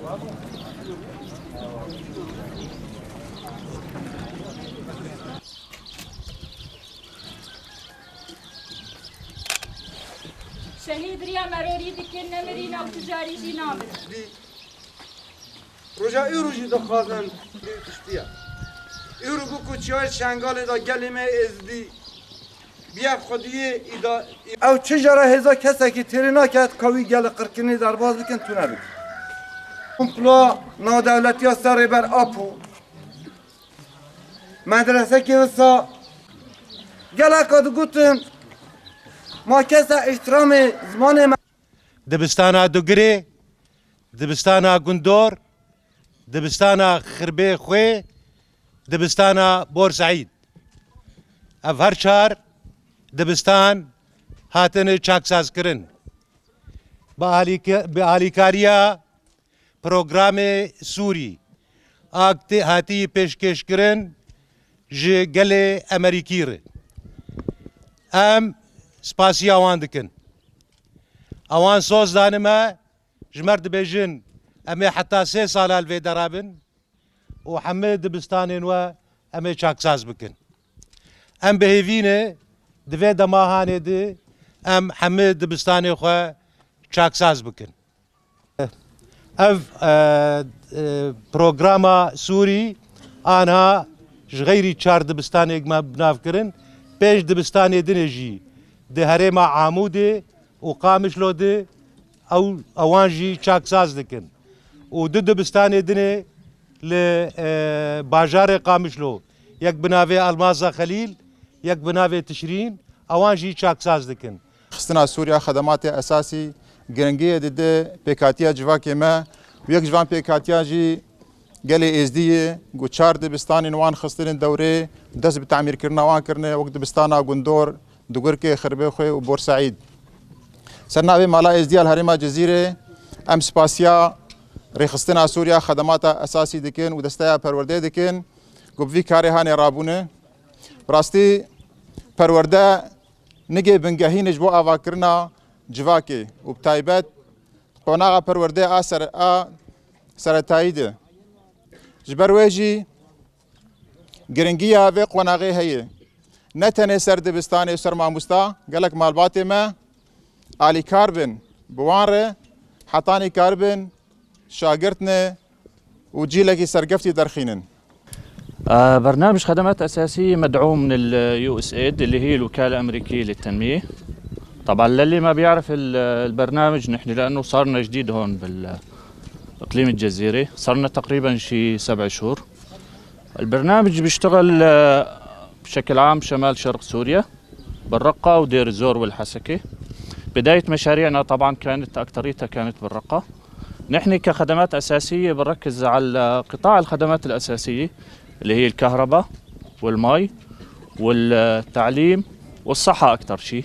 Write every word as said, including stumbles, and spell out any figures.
Şehîd riya merorî dikin, nemirî nav tu carî jî namirin. Roja îro jî dixwazin vê tiştî ye. Îro ku ku çiyayê Şengalê de gelê me êzdî biye xwediyê îda-, ew çi jara hêza kesekî têrê naket ka wî gelê qirkirinê derbas bikin, tune bikin. Komplo navdewletiya ser Rêber Apo. Medresekê wisa geleka digotin, ma kesa îhtîramê zimanê me. Dibistana Dugirê, dibistana Gundor, dibistana Xirbê Xwê, dibistana Bor Seîd. Ev her çar dibistan hatine çaksazkirin. Bi alîke-, bi alîkariya programê Sûrî, a tê-, hatî pêşkêşkirin ji gelê Emerîkî re. Em spasiya wan dikin. Ewan soz dane me, ji me re dibêjin, em ê heta sê sala li vê dera bin û hemî dibistanên we em ê çaksaz bikin. Em bi hêvî ne, di vê dema hanê de em hemî dibistanê xwe çaksaz bikin. Ev, e, e, programa Sûrî anha ji xeyrî çar dibistanê me bi nav kirin, pênc dibistanê din ê jî di herêma Amûdê û Qamişlo de ew, ewan jî çaksaz dikin. Û du dibistanê din ê li, e, bajarê Qamişlo, yek bi navê Almaza Xelîl, yek bi navê Tişrîn, ewan jî çaksaz dikin. Xistina Sûriya xedematê esasî giringiyê dide pêkatiya civakê me û yek ji van pêkatiya jî gelê Êzdî ye ku çar dibistanên wan xistinin dewrê, dest bi temîrkirina wan kirine, wek dibistana Gundor, Dugirkê, Xirbêxwê û Borseîd. Ser navê Mala Êzdiya li herêma Cizîrê em spasiya Rêxistina Sûriya xedemata esasî dikin û desteya perwerdeyê dikin ku bi vî karê hanê rabûne. Bi rastî perwerde nigê bingehîn e ji bo avakirina civakê û bi taybet qonaxa perwerdeyê a ser-, a seretayî de. Ji ber wê jî giringiya vê qonaxê heye. Ne tenê ser dibistanê û ser mamosta, gelek malbatê me alîkar bin bi wan re, hetanî karibin şagirtine û cîlekî serkeftî derxînin. آه، برنامج خدمات أساسية مدعوم من ال يو إس إيد، اللي هي الوكالة الأمريكية للتنمية. طبعًا، للي ما بيعرف ال-، البرنامج، نحن لأنه صارنا جديد هون بالإقليم الجزيري، صارنا تقريبًا شي سبع شهور. البرنامج بيشتغل، آه، بشكل عام شمال شرق سوريا، بالرقة ودير الزور والحسكة. بداية مشاريعنا طبعًا كانت أكتريتها كانت بالرقة. نحن كخدمات أساسية بنركز على قطاع الخدمات الأساسية اللي هي الكهرباء والمي والتعليم والصحة أكتر شي.